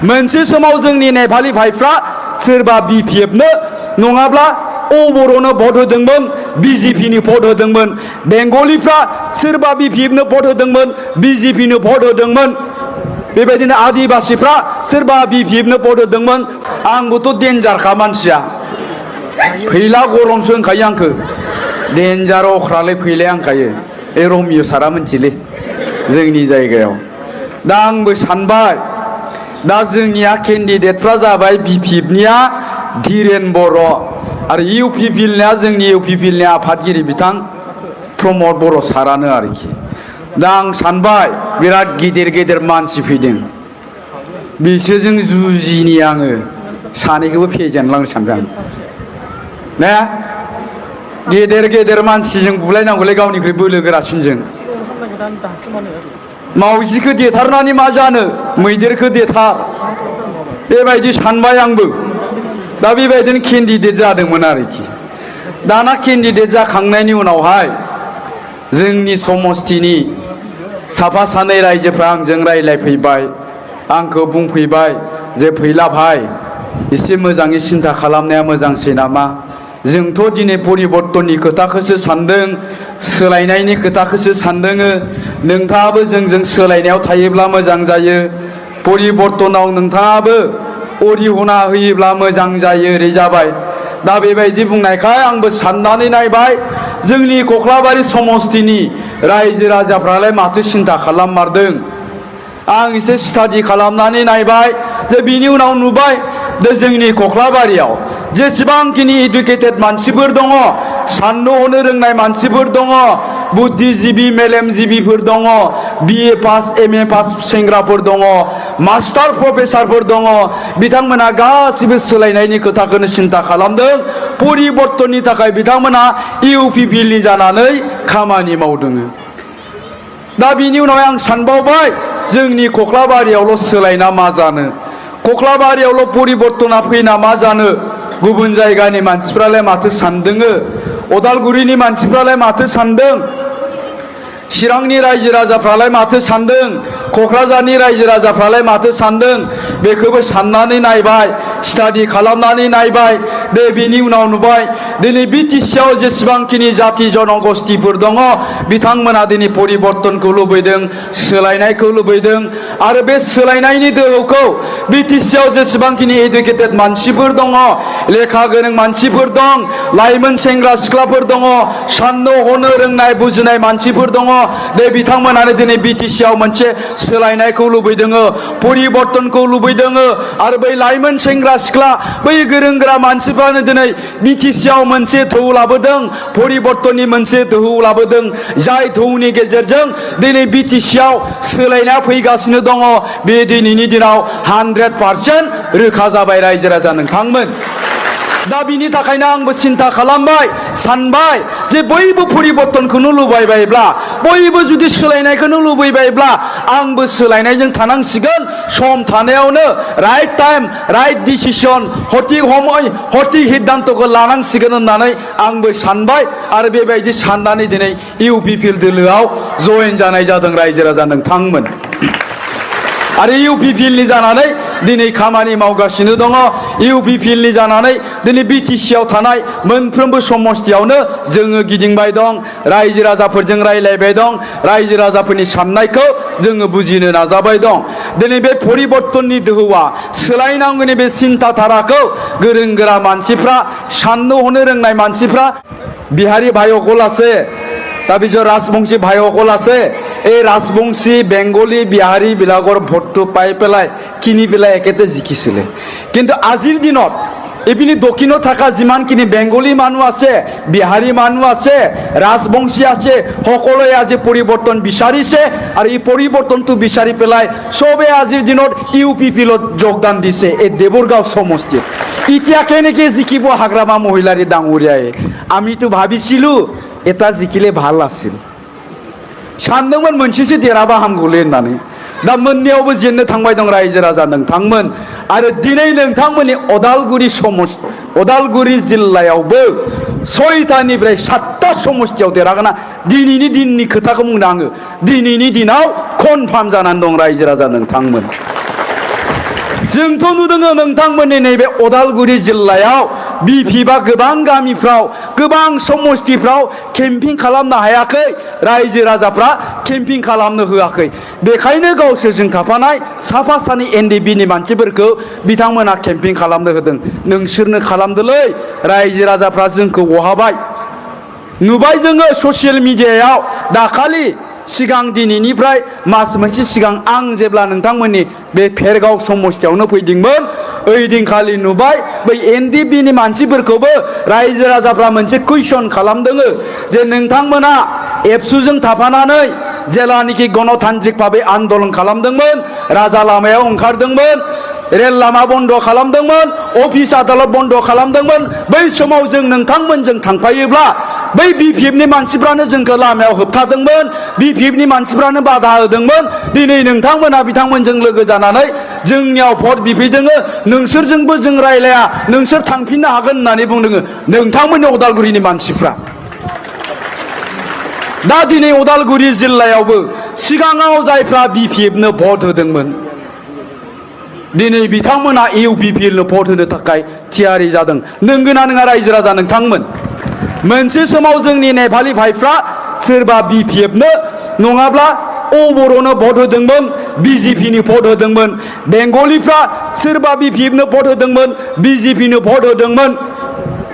मोनसे समाव जोंनि नेपाली भाइफ्रा सोरबा BPF-नो नङाब्ला अबर'नो भट होदोंमोन, BJP-नि भट होदोंमोन। बेंगलिफ्रा सोरबा BPF-नो भट होदोंमोन, BJP-नो भट होदोंमोन। बेबायदिनो आदिबासीफ्रा सोरबा BPF-नो भट होदोंमोन। आंबोथ' डेन्जारखा मानसिया, फैला गरमसो होनखायो आंखो। डेन्जार अख्रालाय फैलाय आंखायो। ए रमिय सारा मोनथिले जोंनि जायगायाव। दा आंबो सानबाय, दा जोंनिया केन्डिडेटफ्रा जाबाय BPF-निया धीरेन बर' आरो UPPIL-निया जोंनि UPPIL-नि आफादगिरि बिथां प्रमद बर' सारानो आरोखि। दा आं सानबाय बिराद गिदिर गिदिर मानसि फैदों, बिसोरजों जुजिनि आङो सानैखौबो फेजेनलांनो सानदों आं। ना गेदेर गेदेर मानसिजों बुलायनांगौलै गावनिख्रुइ बोलो गोरासिनजों। मावजिखौ देथारनानै मा जानो, मैदेरखौ देथार, बेबायदि सानबाय आंबो। दा बेबायदिनो केन्डिडेट जादोंमोन आरोखि। दाना केन्डिडेट जाखांनायनि उनावहाय जोंनि समस्तिनि साफा सानै रायजोफ्रा आंजों रायज्लायफैबाय, आंखौ बुंफैबाय जे फैला भाई एसे मोजाङै सिन्था खालामनाया मोजांसै नामा। जोंथ' दिनै परिबर्तननि खोथाखौसो सानदों, सोलायनायनि खोथाखौसो सानदों। नोंथाङाबो जोंजों सोलायनायाव थायोब्ला मोजां जायो, परिबर्तनाव नोंथाङाबो अरिहना होयोब्ला मोजां जायो। ओरै जाबाय। दा बेबायदि बुंनायखाय आंबो साननानै नायबाय, जोंनि कख्लाबारि समस्तिनि रायजो राजाफ्रालाय माथो सिन्था खालाममारदों। आं एसे स्टाडि खालामनानै नायबाय जे बिनि उनाव नुबाय जे जोंनि कख्लाबारियाव जेसेबांखिनि इडुकेटेड मानसिफोर दङ, साननो हनो रोंनाय मानसिफोर दङ, बुद्धिजीबी मेलेमजिबिफोर दङ, BA पास MA पास सेंग्राफोर दङ, मास्टार प्रफेसारफोर दङ, बिथांमोना गासिबो सोलायनायनि खोथाखौनो सिन्था खालामदों। परिबर्तननि थाखाय बिथांमोना UPPIL-नि जानानै खामानि मावदों। दा बिनि उनाव आं सानबावबाय, जोंनि कख्लाबारियावल' सोलायना मा जानो, कख्लाबारियावल' परिबर्तना फैना मा जानो, गुबुन जायगानि मानसिफ्रालाय माथो सानदों, अदालगुरिनि मानसिफ्रालाय माथो सानदों, चिरांनि रायजो राजाफ्रालाय माथो सानदों, क'क्राझारनि रायजो राजाफ्रालाय माथो सानदों, बेखौबो साननानै नायबाय, स्टाडि खालामनानै नायबाय। दे बिनि उनाव नुबाय दिनै BTC-आव जेसेबांखिनि जाति जनगोष्ठीफोर दङ, बिथांमोना दिनै परिबर्तनखौ लुबैदों, सोलायनायखौ लुबैदों। आरो बे सोलायनायनि दोहौखौ BTC-आव जेसेबांखिनि इडुकेटेड मानसिफोर दङ, लेखा गोरों मानसिफोर दं, लाइमोन सेंग्रा सिख्लाफोर दङ, साननो हनो रोंनाय बुजिनाय मानसिफोर दङ, दे बिथांमोनानो दिनै BTC-आव मोनसे सोलायनायखौ लुबैदों, परिबर्तनखौ लुबैदों। आरो बै लाइमोन सेंग्रा सिख्ला, बै गोरों गोरा मानसिफ्रानो दिनै BTC-आव मोनसे दोहौ लाबोदों, परिबर्तननि मोनसे दोहौ लाबोदों, जाय दोहौनि गेजेरजों दिनै BTC-आव सोलायनाया फैगासिनो दङ। बे दिनैनि दिनाव 100% रोखा जाबाय रायजो राजा नोंथांमोन। दा बिनि थाखायनो आंबो सिन्था खालामबाय, सानबाय जे बयबो परिबर्तनखौनो लुबैबायब्ला, बयबो जुदि सोलायनायखौनो लुबैबायब्ला, आंबो सोलायनायजों थानांसिगोन। सम थानायावनो राइट टाइम राइट डिसिसन, सঠিक समय सঠিक सिद्धान्तखौ लानांसिगोन होननानै आंबो सानबाय। आरो बेबायदि साननानै दिनै UPPIL दोलोआव जयेन जानाय जादों रायजो राजा नोंथांमोन। आरो UPPIL-नि जानानै दिनै खामानि मावगासिनो दङ। UPPIL-नि जानानै दिनै BTC-आव थानाय मोनफ्रोमबो समस्तियावनो जोङो गिदिंबाय दं, रायजो राजाफोरजों रायलायबाय दं, रायजो राजाफोरनि साननायखौ जोङो बुजिनो नाजाबाय दं। दिनै बे परिबर्तननि दोहौआ, सोलायनांगौनि बे सिन्था धाराखौ गोरों गोरा मानसिफ्रा, साननो हनो रोंनाय मानसिफ्रा, बिहारी भाइসকল আছে, তাৰপিছত ৰাজবংশী ভাইসকল আছে, এই ৰাজবংশী বেংগলী বিহাৰী বিলাকৰ ভোটটো পাই পেলাই কিনি পেলাই একেতে জিকিছিলে। কিন্তু আজিৰ দিনত এইপিনি দক্ষিণত থকা যিমানখিনি বেংগলী মানুহ আছে, বিহাৰী মানুহ আছে, ৰাজবংশী আছে, সকলোৱে আজি পৰিৱৰ্তন বিচাৰিছে। আৰু এই পৰিৱৰ্তনটো বিচাৰি পেলাই চবে আজিৰ দিনত UPPIL-ত যোগদান দিছে, এই দেৱৰগাঁও সমষ্টিত। এতিয়া কেনেকৈ জিকিব হাগ্ৰামা মহিলাৰী ডাঙৰীয়াই? আমিতো ভাবিছিলোঁ এটা জিকিলে ভাল আছিল, सानदोंमोन मोनसेसो देराबा हामगौलै होननानै। दा मोननैयावबो जेननो थांबाय दं रायजो राजा नोंथांमोन। आरो दिनै नोंथांमोननि अदालगुरि जिल्लायावबो 6टानिफ्राय 7टा समस्तियाव देरहागोना। दिनैनि दिननि खोथाखौ बुंदों आङो, दिनैनि दिनाव कनफार्म जानानै दं रायजो राजा नोंथांमोन। जोंथ' नुदों नोंथांमोननि नैबे उदालगुरि जिल्लायाव बिपिएफआ गोबां गामिफ्राव गोबां समस्तिफ्राव केम्पिं खालामनो हायाखै रायजो राजाफ्रा केम्पिं खालामनो होआखै बेखायनो गावसोरजों थाफानाय साफा सानै एनडिएफबिनि मानसिफोरखौ बिथांमोना केम्पिं खालामनो होदों नोंसोरनो खालामदोलै रायजो राजाफ्रा जोंखौ अहाबाय नुबाय जोङो ससियेल मिडियायाव दाखालि सिगां दिनैनिफ्राय मास मोनसे सिगां आं जेब्ला नोंथांमोननि बे भेरगाव समस्तियावनो फैदोंमोन ओइदिनखालि नुबाय बै एनडिएफबिनि मानसिफोरखौबो रायजो राजाफ्रा मोनसे कुइसन खालामदों जे नोंथांमोना एबसुजों थाफानानै जेलानिखि गणतान्त्रिक भाबै आन्दलन खालामदोंमोन राजा लामायाव ओंखारदोंमोन रेल लामा बन्द खालामदोंमोन अफिस आदालत बन्द खालामदोंमोन बै समाव जों नोंथांमोनजों थांफायोब्ला बै बिपिएफनि मानसिफ्रानो जोंखौ लामायाव होबथादोंमोन बिपिएफनि मानसिफ्रानो बाधा होदोंमोन दिनै नोंथांमोना बिथांमोनजों लोगो जानानै जोंनियाव भट बिफैदों नोंसोरजोंबो जों रायलाया नोंसोर थांफिननो हागोन होननानै बुंदों नोंथांमोननि उदालगुरिनि मानसिफ्रा दा दिनै उदालगुरि जिल्लायावबो सिगाङाव जायफ्रा बिपिएफनो भट होदोंमोन दिनै बिथांमोना इउपिपिएलनो भट होनो थाखाय थियारि जादों नंगौना नङा रायजो राजा नोंथांमोन मोनसे समाव जोंनि नेपालि भाइफ्रा सोरबा बिपिएफनो नङाब्ला अबर'नो भट होदोंमोन बिजेपिनि भट होदोंमोन बेंगलिफ्रा सोरबा बिपिएफनो भट होदोंमोन बिजेपिनो भट होदोंमन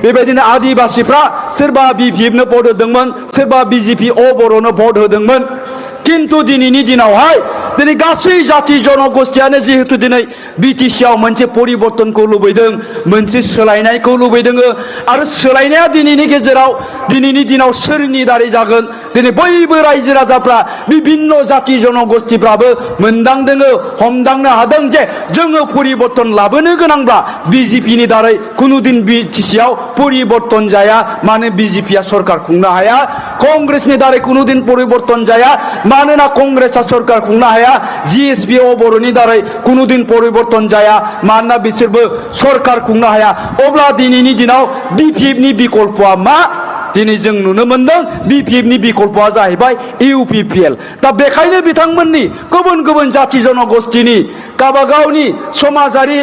बेबायदिनो आदिबासीफ्रा सोरबा बिपिएफनो भट होदोंमोन सोरबा बिजेपि अबर'नो भट होदोंमोन किन्तु दिनैनि दिनावहाय दिनै गासै जाति जनगोष्ठियानो जिहेतु दिनै बिटिसिआव मोनसे परिबर्तनखौ लुबैदों मोनसे सोलायनायखौ लुबैदों आरो सोलायनाया दिनैनि गेजेराव दिनैनि दिनाव सोरनि दारै जागोन दिनै बयबो रायजो राजाफ्रा बिभिन्न जाति जनगोष्ठिफ्राबो मोनदांदों हमदांनो हादों जे जोङो परिबर्तन लाबोनो गोनांब्ला बिजेपिनि दारै कुनुदिन बिटिसिआव परिबर्तन जाया मानो बिजेपिआ सरकार खुंनो हाया कंग्रेसनि दारै कुनुदिन परिबर्तन जाया मानोना कंग्रेसआ सरकार खुंनो हाया जिएसपि अबर'नि दारै कुनुदिन परिबर्तन जाया मानोना बिसोरबो सरकार खुंनो हाया अब्ला दिनैनि दिनाव बिपिएफनि बिकल्पआ मा दिनै जों नुनो मोनदों बिपिएफनि बिकल्पआ जाहैबाय इउपिपिएल दा बेखायनो बिथांमोननि गुबुन गुबुन जाति जनगोष्ठिनि गावबागावनि समाजारि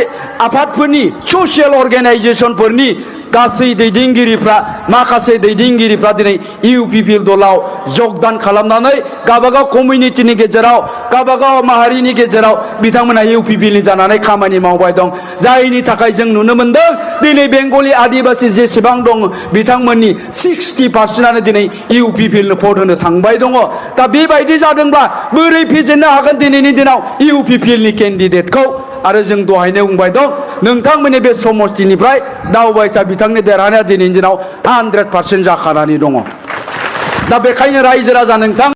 आफादफोरनि ससियेल अर्गानाइजेसनफोरनि गासै दैदेनगिरिफ्रा माखासे दैदेनगिरिफ्रा दिनै इउपिपिएल दलाव जगदान खालामनानै गावबागाव कमिउनिटिनि गेजेराव गावबागाव माहारिनि गेजेराव बिथांमोना इउपिपिएलनि जानानै खामानि मावबाय दं जायनि थाखाय जों नुनो मोनदों दिनै बेंगलि आदिबासी जेसेबां दं बिथांमोननि 60% दिनै इउपिपिएलनो भट होनो थांबाय दङ दा बेबायदि जादोंब्ला बोरै फेजेननो हागोन दिनैनि दिनाव इउपिपिएलनि केन्डिडेटखौ आरो जों दहायनो बुंबाय दं नोंथांमोननि बे समस्तिनिफ्राय दावबायसा बिथांनि देरहानाया दिनैनि दिनाव 100% जाखानानै दङ दा बेखायनो रायजो राजा नोंथां